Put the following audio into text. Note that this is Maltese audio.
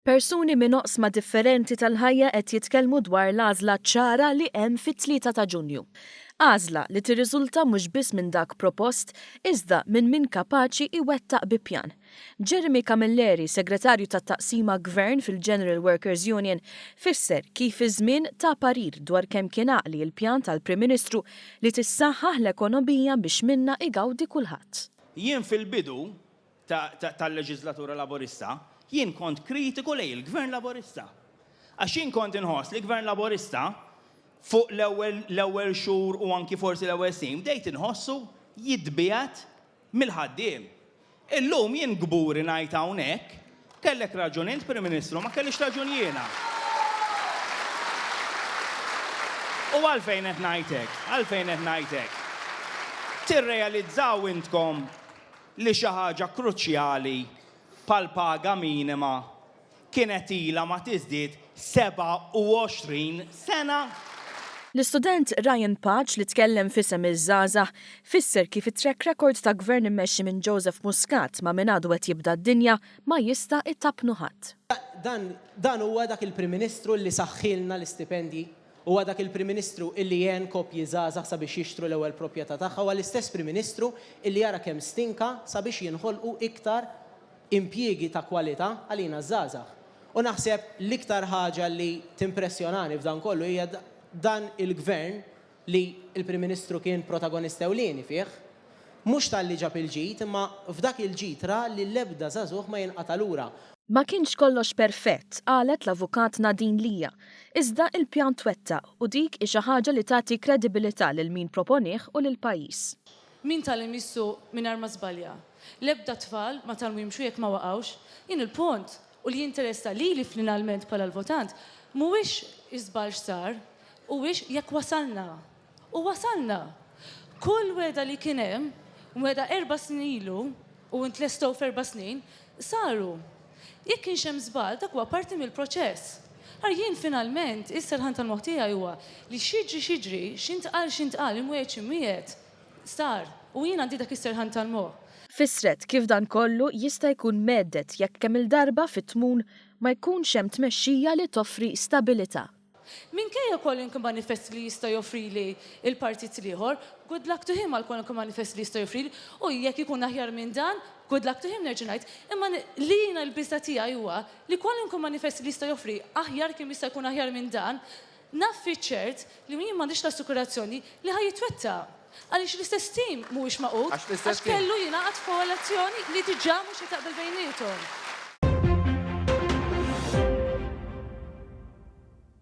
Persuni minn oqsma differenti tal-ħajja qed jitkellmu dwar l-għażla ċara li hemm fit-tlieta ta' Ġunju. Għażla li tirriżulta mhux biss minn dak propost iżda minn min kapaċi jwettaq bi pjan. Jeremy Camilleri, Segretarju tat-Taqsima Gvern fil-General Workers' Union, fisser kif iż-żmien ta parir dwar kemm kien għaqli l-pjan tal-Prim Ministru li tissaħħaħ l-ekonomija biex minnha igawdi kulħadd. Jien fil-bidu tal-leġiżlatura Laburista, jien kont kritiku lejn il-Gvern Laburista. Għax jien kont inħoss li Gvern Laburista fuq l-ewwel l-ewwel xhur u anki forsi l-ewwel snin bdejt inħossu jitbiegħed mill-ħaddiem. Illum jien kburi ngħid hawnhekk, kellek raġun int Prim Ministru, ma kellix raġun jiena. U għalfejn qed ngħid hekk? Għalfejn qed ngħid hekk? Tirrealizzaw intkom li xi ħaġa kruċjali bħall-paga minima kienet ilha ma tiżdied 27 sena. L-istudent Ryan Pace li tkellem f'isem iż-żgħażagħ fisser kif it-track record ta' Gvern immexxi minn Joseph Muscat ma' min għadu qed jibda d-dinja ma jista' itappnu ħadd. Dan dan huwa dak il-Prim Ministru li saħħilna l-istipendji Huwa dak il-Prim Ministru illi għen koppji żgħażagħ sabiex jixtru l-ewwel proprjetà tagħha. Huwa l-istess Prim Ministru illi jara kemm stinka sabiex jinħolqu iktar impjiegi ta' kwalità għalina ż-żgħażagħ. U naħseb l-iktar ħaġa li timpressjonani f'dan kollu hija dan il-Gvern li l-Prim Ministru kien protagonist ewlieni fih, mhux talli ġab il-ġid imma f'dak il-ġid ra li l-ebda żagħżugħ ma jinqata' lura. Ma kienx kollox perfett, qalet l-Avukat Nadine Lia. Iżda il-pjan twettaq u dik hi xi ħaġa li tagħti kredibilità lil min proponih u lill-pajjiż. Min tgħallem jsuq mingħajr ma żbalja? L-ebda tfal ma tgħallmu jimxu jekk ma waqgħux. Jien il-punt, u li jinteressa lili flinalment bħala l-votant, mhuwiex iż-żball x'sar, huwiex jekk wasalna. U wasalna! Kull wegħda li kien hemm, mwegħda erba' snin ilu u ntlestew f'erba' snin, saru. Jekk kienx hemm żball, dak huwa parti mill-proċess. Ara jien finalment, is-serħan tal-moħħ tiegħi huwa li x'jiġri x'jiġri, x'intqal x'intqal, imwiegħed x'imwiegħed, sar. U jien għandi dak is-serħan tal-moħħ. Fissret kif dan kollu jista' jkun mhedded jekk kemm-il darba fit-tmun ma jkunx hemm tmexxija li toffri stabilità. Minkejja kwalunkwe manifest li jista' joffrili l-partit l-ieħor, good luck to him għal kwalunkwe manifest li jista' joffrili, u jekk ikun aħjar minn dan, good luck to him nerġa' ngħid, imma li jiena l-biża' tiegħi huwa li kwalunkwe manifest li jista' joffri aħjar kemm jista' jkun aħjar minn dan, naf fiċ-ċert li jien m'għandix l-assikurazzjoni li ħa jitwettaq. Għaliex l-istess tim mhuwiex magħqud għax kellu jingħaqad f'koalazzjoni li diġà mhux qed taqbel bejniethom.